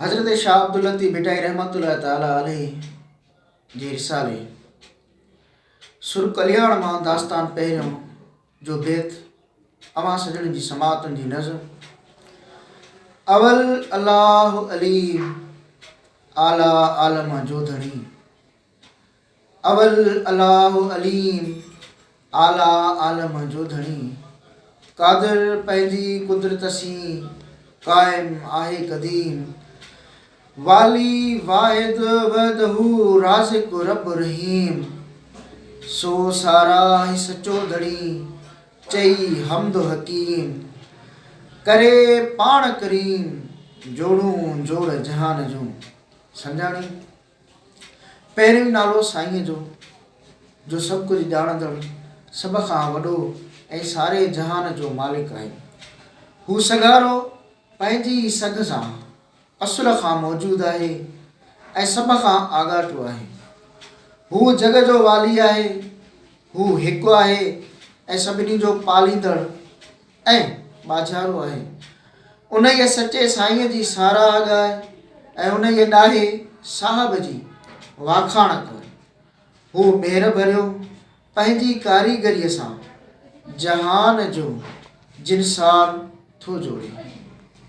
حضرت شاهه عبداللطيف ڀٽائي رحمة الله تعالٰي عليه جي رسالي سر ڪلياڻ مان داستان پهريون جو بيت اوهان سڄڻن جي سماعتن جي نظر. اول الله عليم اعليٰ عالم جو ڌڻي. اول الله عليم اعليٰ عالم جو ڌڻي. قادر پنهنجي قدرت سين قائم آهي قديم. والي واحد وحده رازق رب رحيم. سو ساراهه سچو ڌڻي چئي حمد حڪيم. ڪري پاڻ ڪريم جوڙون جوڙ جهان جون. سمجهاڻي، پهريون نالو سائينء جو، جو سڀ ڪجهه ڄاڻندڙ، سڀ کان وڏو ۽ ساري جهان جو مالڪ آهي. هو سگهارو پنهنجي ئي سگهه سان اصل کان موجود آهي ۽ سڀ کان آڳاٽو آهي. هو جڳ جو والي آهي. هو هڪ آهي ۽ سڀني جو پاليندڙ ۽ ٻاجهارو آهي. انهيء سچي سائينء جي ساراهه ڳاء ۽ انهيء ڏاهي صاحب جي واکاڻ ڪر. هو مهر ڀريو پنهنجي ڪاريگريء سان جهان جو جنسار ٿو جوڙي.